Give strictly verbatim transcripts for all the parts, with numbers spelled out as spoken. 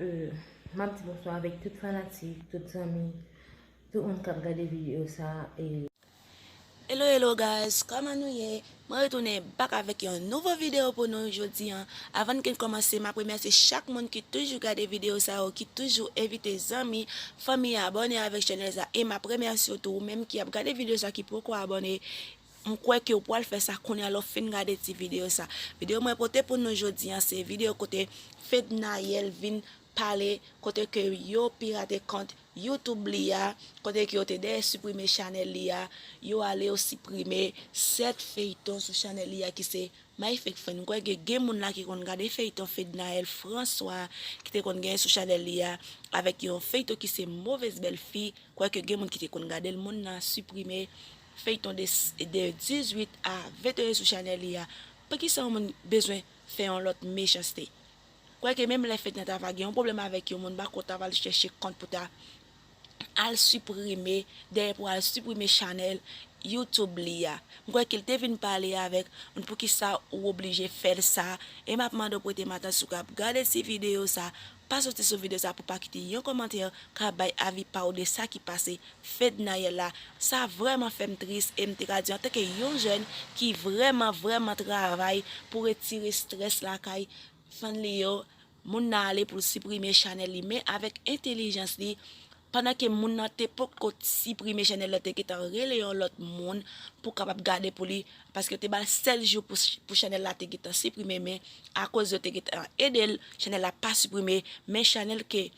Euh, m ap di bonswa avèk tout fanatik, tout zanmi, tout moun k ap gade videyo sa. E Hello, hello guys, kòman nou ye? Mwen retounen back avèk yon nouvo videyo pou nou jodi an. Avan n gen kòmanse, m ap remèsye chak moun ki toujou gade videyo sa yo, ki toujou envite zanmi, fanmi abòne avèk chanèl sa. E m ap remèsye w tou, ou menm ki ap gade videyo sa ki poko abòne. M kwè ke w pral fè sa kounye a lè w fin gade ti videyo sa. Videyo mwen pote pou nou jodi an, se videyo kote Fednaelle vin pale, kote ke yo pirate kont YouTube li a, kote ke yo te dèyè siprime chanèl li a, yo ale yo siprime sèt feyton sou chanèl li a ki se My Fake Friend. M kwè ke gen moun la ki konn gade feyton Fednaelle François ki te konn genyen sou chanèl li a, avèk yon feyton ki se Mauvaise Belle Fille. M kwè ke gen moun ki te konn gade l, moun nan siprime feyton de, de dizuit a venteyen sou chanèl li a. Poukisa yon moun bezwen fè yon lòt mechanste? M kwè ke menm lè Fedna ta va gen yon pwoblèm avèk yon moun, bako ta va al chèche kont pou ta al siprime, dèyè pou al siprime chanèl YouTube li a. M kwè ke l te vin pale avèk moun poukisa ou oblije fè l sa. E m ap mande w prete m atansyon, w k ap gade ti videyo sa, pa soti sou videyo sa pou w pa kite yon kòmantè k ap bay avi pa w de sa ki pase Fednaelle la. Sa vrèman fè m tris e m te ka di antanke yon jèn ki vrèman, vrèman travay pou retire estrès lakay fan li yo, moun nan ale pou l siprime chanèl li, men avèk entèlijans li, pandan ke moun nan te potko siprime chanèl la, te gentan rele yon lòt moun pou kapab gade pou li, paske yo te ba l sèt jou pou, pou chanèl la te gentan siprime, men akoz yo te gentan ede l, chanèl la pa siprime, men chanèl ke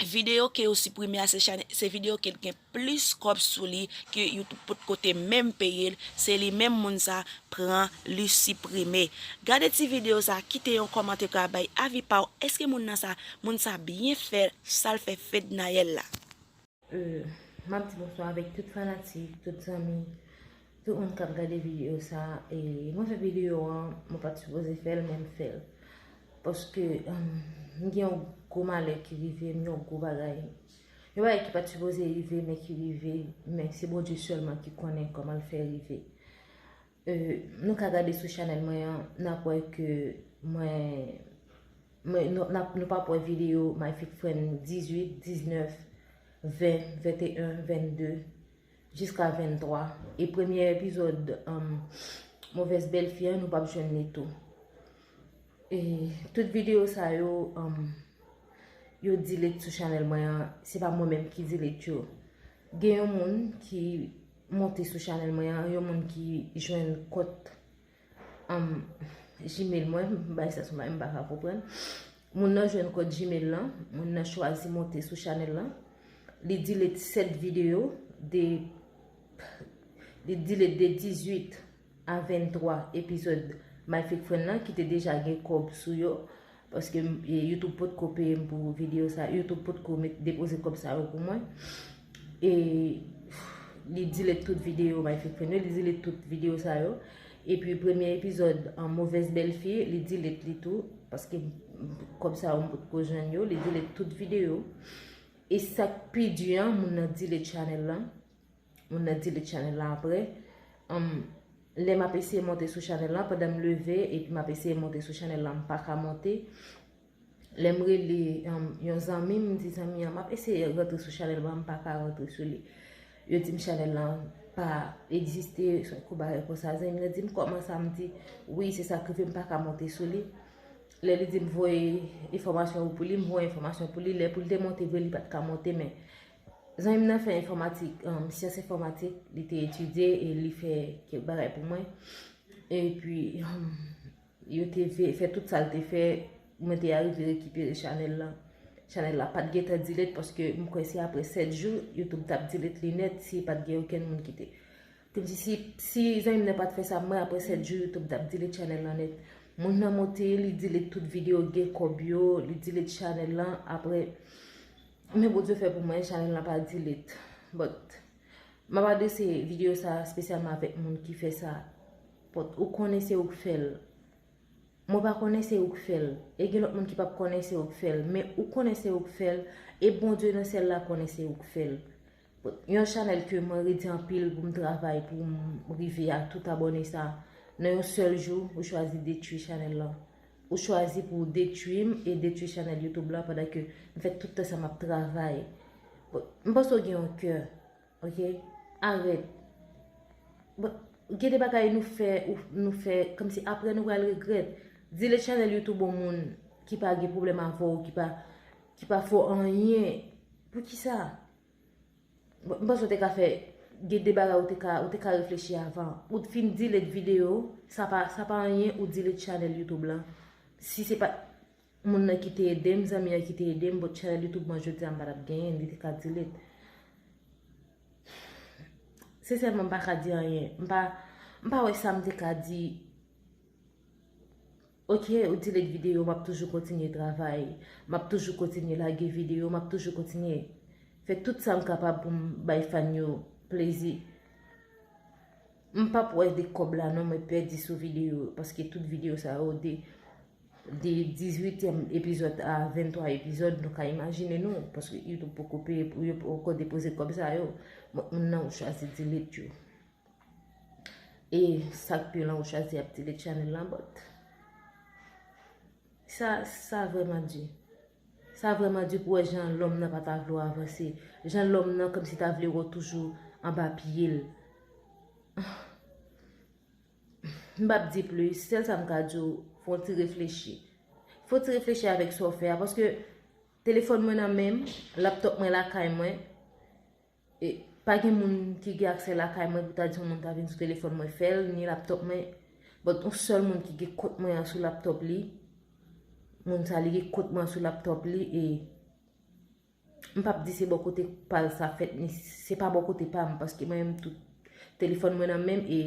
videyo ke yo siprime a, se chanèl, se videyo ke l gen plis kòb sou li, ke YouTube potko te menm peye l, se li menm moun sa pran li siprime. Gade ti videyo sa, kite yon kòmantè ka bay avi pa w, èske moun nan sa, moun sa byen fè sa l fè Fednaelle la? Euh, m ap di bonswa avèk tout fanatik, tout zanmi, tout moun k ap gade videyo sa. E mwen fè videyo an, mwen pa t sipoze fè l, men m fè l. Paske, um, m gen yon gwo malè ki rive m, yon gwo bagay. Yon bagay ki pa t sipoze rive, men ki rive, men se Bondye sèlman ki konnen kòman l fè rive. Euh, nou ka gade sou chanèl mwen an, n ap wè ke mwen, mwen nou, n ap, nou p ap wè videyo My Fake Friend dizuit, diznèf, ven, venteyen, vennde, jiska venntwa. E premye epizòd, um, Mauvaise Belle Fille an, nou p ap jwenn li tou. E tout videyo sa yo, um, yo delete sou chanèl mwen an, se pa mwen menm ki delete yo. Gen yon moun ki monte sou chanèl mwen an, yon moun ki jwenn kont, um, Gmail mwen, m bay sa sou mwen, m pa ka konprann. Moun nan jwenn kont Gmail lan, moun nan chwazi monte sou chanèl lan. Li delete sèt videyo de, li delete de dizuit a venntwa epizòd My Fake Friend lan, ki te deja gen kòb sou yo, paske, e, YouTube potko peye m pou videyo sa, YouTube potko met, depoze kòb sa yo pou mwen. E li delete tout videyo My Fake Friend yo, li delete tout videyo sa yo. Epi premye epizòd an Mauvaise Belle Fille, li delete li tou, paske kòb sa yo m potko jwenn yo, li delete tout videyo. E sa k pi di an, moun nan delete chanèl lan. Moun nan delete chanèl la apre. Um, lè m ap eseye monte sou chanèl la, pandan m leve epi m ap eseye monte sou chanèl la, m pa ka monte. Lè m rele, um, yon zanmi m, m di zanmi an, m ap eseye rantre sou chanèl la, m pa ka rantre sou li. Yo di m chanèl la pa egziste, se kou bagay konsa. Zanmi m nan di m, kòman sa? M di, wi, se sa k rive, m pa ka monte sou li. Lè li di m voye enfòmasyon yo pou li, m voye enfòmasyon pou li. Lè pou l te monte vre, li pa t ka monte, men zanmi m nan fè enfòmatik, um, syans enfòmatik, li te etidye e li fè kèk bagay pou mwen. Epi, um, yo te ve-, fè tout sa l te fè, mwen te arive rekipere chanèl la. Chanèl la pa t gentan delete paske m kwè se apre sèt jou, YouTube t ap delete li nèt si pa t gen okenn moun ki te. Te m di, si, si zanmi m nan pa t fè sa mwen, apre sèt jou, YouTube t ap delete chanèl lan nèt. Moun nan monte, li delete tout videyo, gen kòb yo, li delete chanèl lan. Apre, men Bondye fè pou mwen, chanèl lan pa delete. But, m ap adrese videyo sa espesyalman avèk moun ki fè sa. But, ou konnen se ou k fè l. Mwen pa konnen se ou k fè l. E gen lòt moun ki p ap konnen se ou k fè l. Men ou konnen se ou k fè l. E Bondye nan syèl la konnen se ou k fè l. Yon chanèl ke mwen redi anpil pou m travay, pou m rive a tout abòne sa. Nan yon sèl jou, ou chwazi detwi chanèl lan. Ou chwazi pou w detwi m e detwi chanèl YouTube la pandan ke m fè tout tan sa m ap travay. Bon, m panse w gen yon kè, ok? Arèt. Bon, gen de bagay nou fè, ou, nou fè kòmsi apre nou pral regrèt. Delete chanèl YouTube yon moun ki pa gen pwoblèm avè w, ki pa, ki pa fè w anyen. Poukisa? Bon, m panse w te ka fè, gen de bagay ou te ka, ou te ka reflechi avan. Ou t fin delete videyo, sa pa, sa pa anyen, ou delete chanèl YouTube lan. Si se pa t moun nan ki te ede m, zanmi an ki te ede m, but chanèl YouTube mwen jodi a m pa t ap genyen, li te ka delete. Sensèman, m pa ka di anyen. M pa, m pa wè sa m te ka di. Ok, ou delete videyo, m ap toujou kontinye travay. M ap toujou kontinye lage videyo, m ap toujou kontinye fè tout sa m kapab pou m bay fan yo plezi. M p ap wè de kòb la non, mwen pèdi sou videyo, paske tout videyo sa yo de, de dizuityèm epizòd a venntwa epizòd, nou ka imajine nou, paske YouTube poko peye pou yo, poko depoze kòb sa yo. Bon, moun nan ou chwazi delete yo. E sa k pi lan ou chwazi ap delete chanèl lan, but sa, sa vrèman di. Sa vrèman di pou wè jan lòm nan pa ta vle w avanse. Jan lòm nan kòmsi ta vle wè w toujou anba pye l. M p ap di plis, sèl sa m ka di w, fè w ti reflechi. Fè w ti reflechi avèk sa w fè a, paske telefòn mwen nan men m, laptòp mwen lakay mwen, e pa gen moun ki gen aksè lakay mwen pou ta di yon moun ta vin sou telefòn mwen fè l, ni laptòp mwen. But yon sèl moun ki gen kont mwen an sou laptòp li, moun sa li gen kont mwen an sou laptòp li, e m p ap di se bò kote pa l sa fèt, men se pa bò kote pa m, paske mwen menm tou, telefòn mwen nan men m e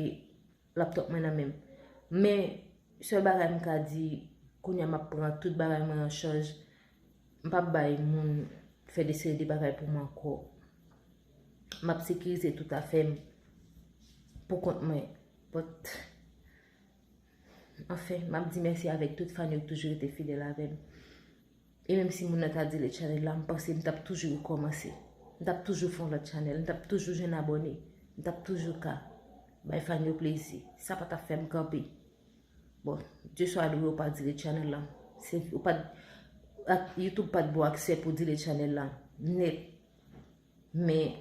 laptòp mwen nan men m. Men, sèl bagay m ka di, kounye a m ap pran tout bagay mwen an chaj. M p ap bay moun fè de seri de bagay pou mwen ankò. M ap sekirize tout afè m pou kont mwen. But, anfen, m ap di mèsi avèk tout fan yo ki toujou rete fidèl avè m. E menm si moun nan ta delete chanèl la, m panse m t ap toujou rekòmanse. M t ap toujou fè yon lòt chanèl, m t ap toujou jwenn abòne, m t ap toujou ka bay fan yo plezi. Sa pa t ap fè m kanpe. Bon, Dye swa lwe, ou pa delete chanèl la. Se, ou pa, ak, YouTube pa t ba w aksè pou delete chanèl la nèt. Men,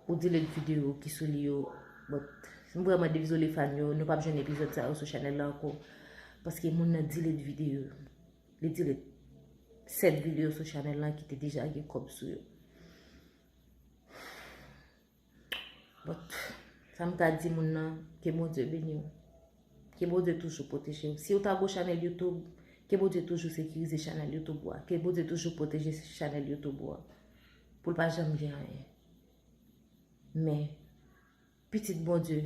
ou delete videyo ki sou li yo. But, m vrèman dezole fan yo, nou p ap jwenn epizòd sa yo sou chanèl la ankò. Paske moun nan delete videyo. Li delete sèt videyo sou chanèl lan ki te deja gen kòb sou yo. But, sa m ka di moun nan, ke Bondye beni w. Ke Bondye toujou pwoteje w. Si w ta gwo chanèl YouTube, ke Bondye toujou sekirize chanèl YouTube ou a. Ke Bondye toujou pwoteje chanèl YouTube ou a. Pou l pa janm gen anyen. Men, pitit Bondye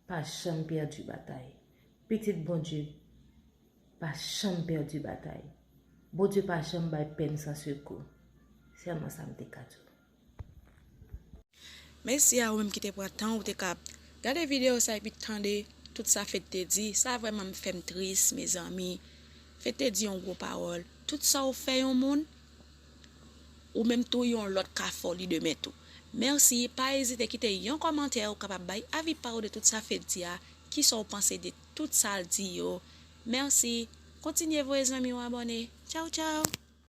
pa janm pèdi batay. Pitit Bondye pa janm pèdi batay. Bondye pa janm bay pèn san sekou. Sèlman sa m te ka di w. Mèsi a ou menm ki te pran tan ou te ka gade videyo sa epi tande tout sa Fed te di. Sa vrèman fè m tris, mezanmi. Fed te di yon gwo pawòl. Tout sa ou fè yon moun, ou menm tou yon lòt ka fè w li demen tou. Mèsi, pa ezite kite yon kòmantè, ou kapab bay avi pa w de tout sa Fed di a, kisa w panse de tout sa l di yo. Mèsi, kontinye voye zanmi w abòne. Tchaw, tchaw!